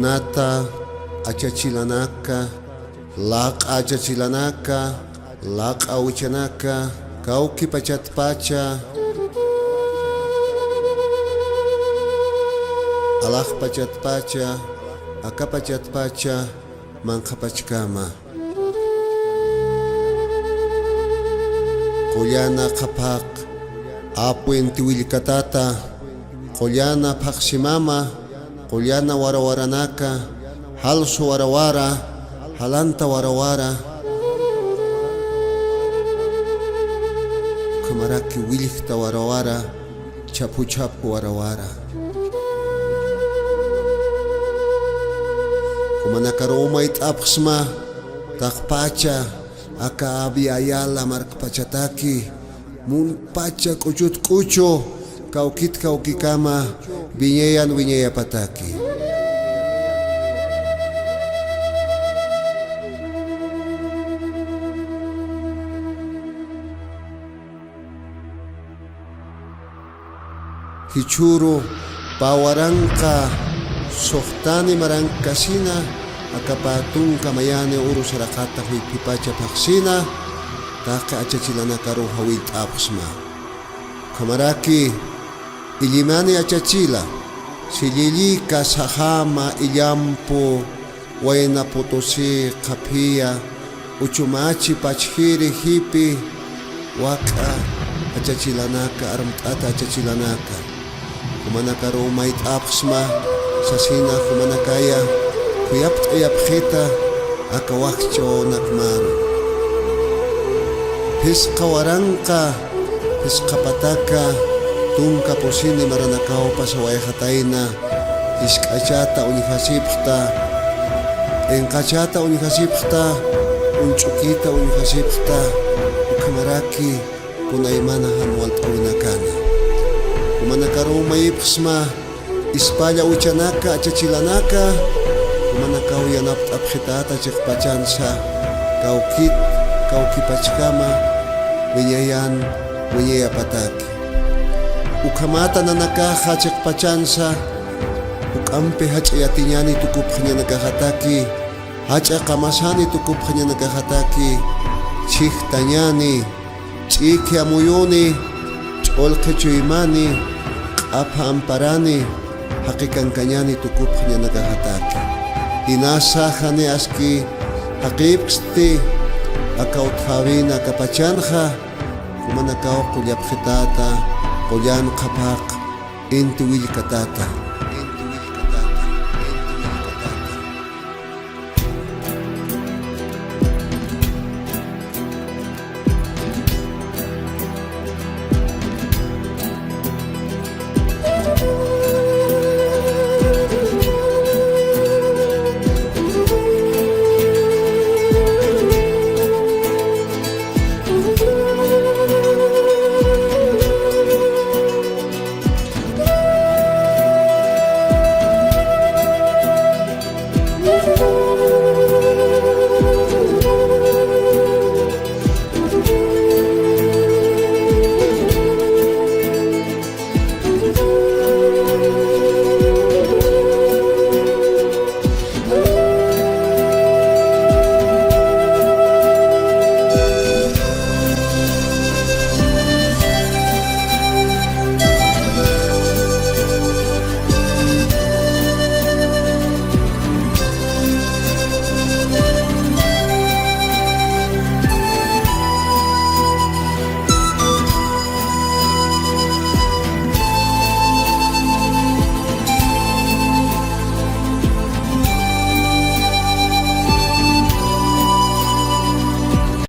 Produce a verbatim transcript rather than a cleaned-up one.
Ata achachilanaka, laq'a achachilanaka, laq'a awichanaka, kawki pachatpacha, alax pachatpacha, aka pachatpacha, manqha pachkama. Qullana qhaphaq, apu inti willkatata, qullana phaqsimama, qullana warawaranaka, jalsu warawara, jalanta warawara, ukhamaraki willjta warawara, chhaphu chhaphu warawara. Jumanakaruw mayt'apxsma, taqpacha, aka Abya Yala markpachataki, munpacha k'uchut k'uchu, kawkit kawkikama, wiñayan wiñayapataki. Jichhüru pä waranqa suxtani marankasina, aka pä tunka mayani uru saraqata juyphipacha phaqsina, taqi achachilanakaruw jawillt'apxsma. Ukhamaraki, Illimani achachila, Sillillika, Sajama, Illampu, Wayna Potosí, Qhaphiya, Uchumachi, Pachjiri, Jipi, Wak'a achachilanaka, Armt'ata achachilanaka, jumanakaruw mayt'apxsma sasina, jumanakaya khuyapt'ayapxita aka wakcha wawanakmaru. Phisqa waranqa, phisqa pataka, tunka pusini maranakaw pasawayxatayna, jisk'achata uñjasipxta, p'inqachata uñjasipxta, uñch'ukita uñjasipxta, ukhamaraki kunaymana jan walt'awinakana. Jumanakaruw mayipxsma, ispalla awichanaka, achachilanaka, jumanakaw yanapt'apxitäta chiqpachansa, kawkit kawkipachkama, wiñayan wiñayapataki. Ukhamata nanakaxa chiqpachansa, juk'ampi jach'a yatiñani tukupxañanakaxataki, jach'a qamasani tukupxañanakaxataki, chhijtañani, ch'ikhi amuyuni, ch'ulqhi chuymani, q'apha amparani, jaqi kankañani tukupxañanakaxataki. Inasa jani aski jaqipksti, aka utjäwina aka pachanxa, jumanakaw qullapxitäta, qullan qhaphaq, inti willkatata.